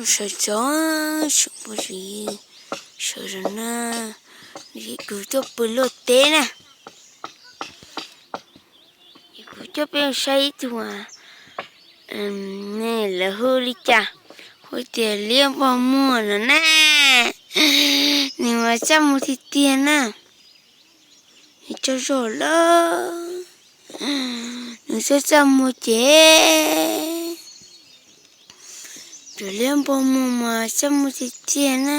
Sawv tso, sawv pom sawv, sawv zos na, kuv coj pw luaj teb na. Kuv coj peb saib ib tug, lawv hu li cas, hu tias liab npog muag no na. Nws mas txaj muag tiag tiag na. Nws tsaug zog lawm, nws txaj txaj muag ces, cov liab npog muag mas txaj muag tiag tiag na.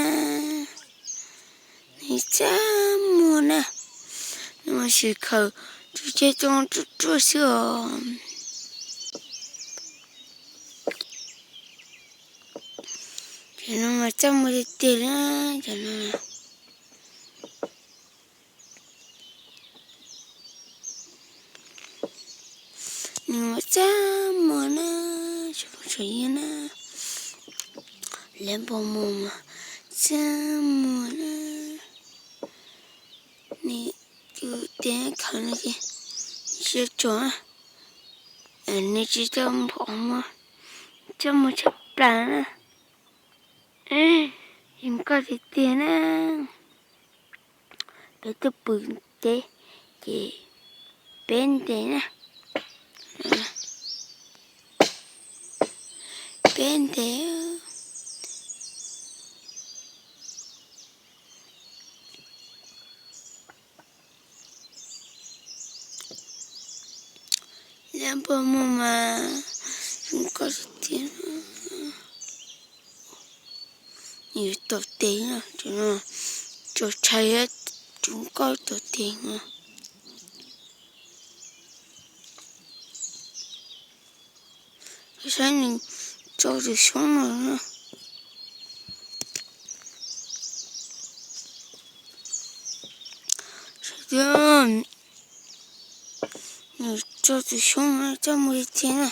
Nws txaj muag na, nws mas sim khawm tsuj ceg tso ruaj ruaj xwb os. Cov no mas txaj muag tiag tiag na, cov no. Nws mas txaj muag na, tsis pom tshuav yog na. Liab npog muag mas txaj muag na. Nws, kuv tes khawm no ces nws tsis tso, nws tsis tau npog muag, txaj muag tshaj plaws na. Zoo nkauj tiag tiag na. Peb tuaj pw teb ces peb ntes na, peb ntes. Liab npog muag mas zoo nkauj tiag tiag. Yuav tom tes no, tso tshais zoo nkauj tom tes no. Saib nws tso tus xyoob no na. Nws tso tus xyoob no txaj muag tiag tiag na.